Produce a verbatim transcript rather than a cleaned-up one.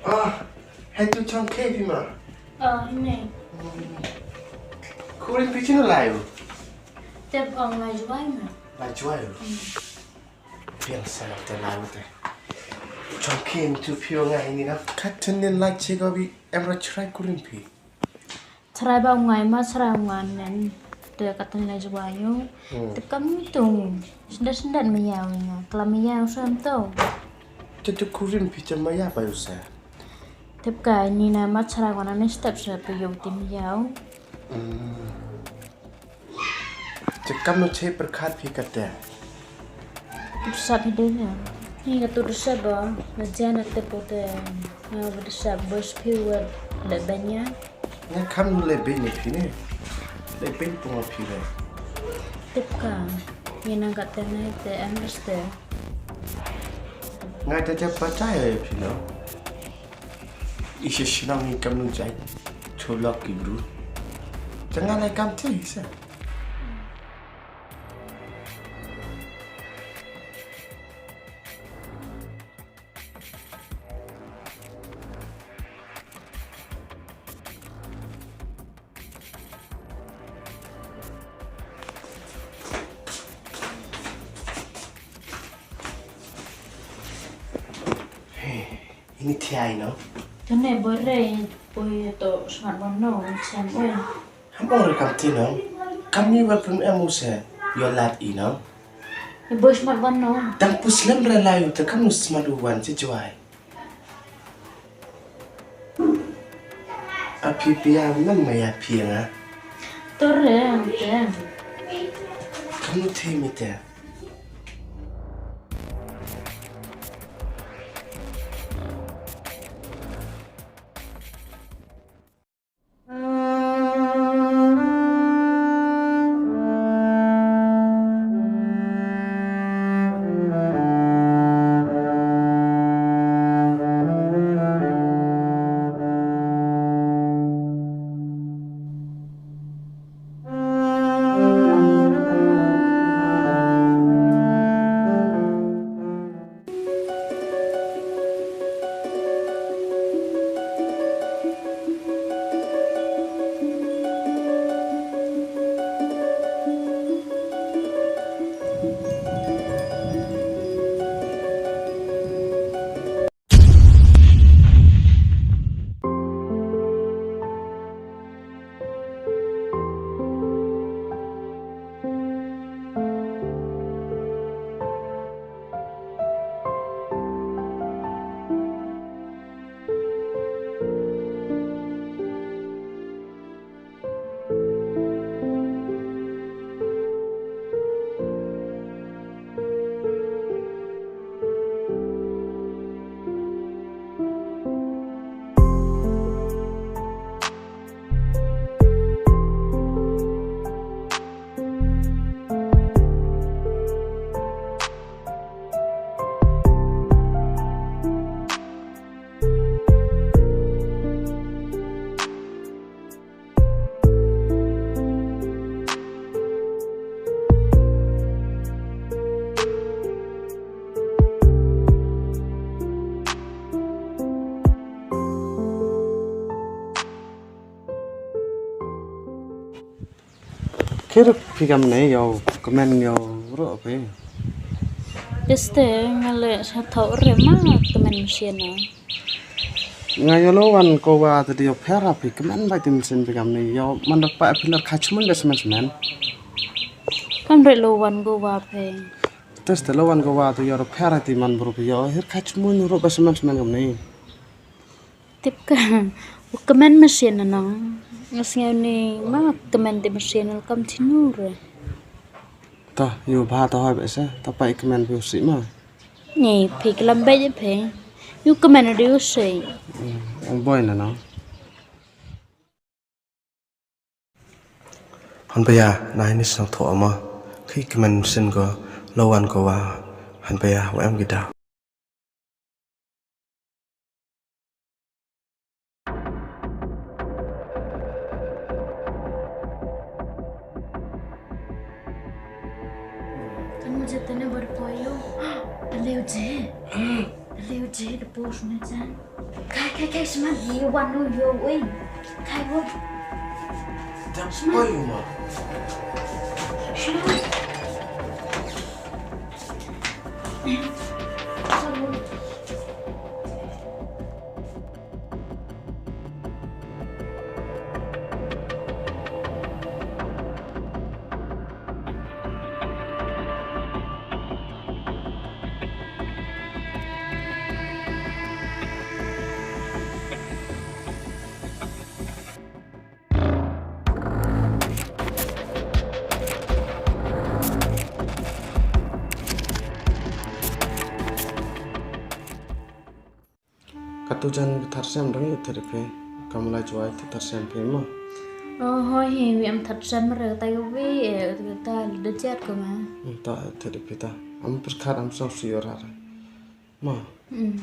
Ah, hai tu chong ke phi ma. Ah, ne. Kurim phi chino lai u. Tep ong lai juai ma. Lai juai u. Piang sa te lai u te. Chong ke tu phi ong ai ni na. Kat ten nin lai che ko bi em ra chrai kurim phi. Chrai ba u ngai ma chrai u ngan nen. Te ka tang lai jwa yu. Hmm. Te kam ni tung. Sendat sendat ma yau nga. Klam ma yau sam to. Te tu kurim pi te ma ya ba yu sa. Tep ka ni na ma chrai u ngan ne step sa pe yu te ma yau. Hmm. Te kam no che pyrkhat phi kate. Tu sap hi dei ne. Hi ka tu sap ba. Na jana te pote. Na ba tu sap bos phi wa le benya. Nga kam no le benya phi ne. Le ben pung phi le. Tip ka. Ye nang ka te ne te understand. Nga ta ja percaya phi no. Isha shinong ni kam no jai. Cholok ki bru. Jangan ai kam te isa. Ini thiai no. Tene bore boi to smartphone no chem oi. Ham ong re kam ti no. Kam ni wa pun em u se yo lat i no. Boi smartphone no. Dang pu slem re lai u te kam nu smart u wan ti juai. A phi pia nam ma ya pia nga. Tore te. Kam nu te mi te. Kir phi kam ne yo kmen yo ro phi. Este nga le sa tho re ma kmen machine na. Nga yo lo wan ko wa te yo phera phi kmen ba ti machine phi kam ne yo man da pa phi lar kha chmun da semen semen. Kam re lo wan ko wa phi. Teste lo wan ko wa te yo phera ti man bru phi yo hir kha chmun ro ba semen semen kam ne. Tip ka, u kmen machine na nong. Nga sngew ni ma kmen te machine kam ti nu re. Ta, yu ba ta hoi ba se, ta pai kmen bi si ma. Ni phi klam ba je phi. Yu kmen di u si. Hmm, ong boi na nong. Han paya, na ini sang tho ama. Khi kmen sin ko, lawan ko wa. Han paya, wa em gida. Kan mujhe tene bar payo. Aleu je. Leo je de pos ne jan. Kai kai kai, sma ye wan no yo oi. Kai wo. Dang spoil ma. Sma. Katu jan ka thar sem dang ïa thar phi. Kam la jwai tu thar sem phi ma. Oh hoi hi wi am thar sem re ta yu wi ta da jet ko ma. Ta thar phi ta. Am pyrkhat am song si ora re. Ma. Hmm.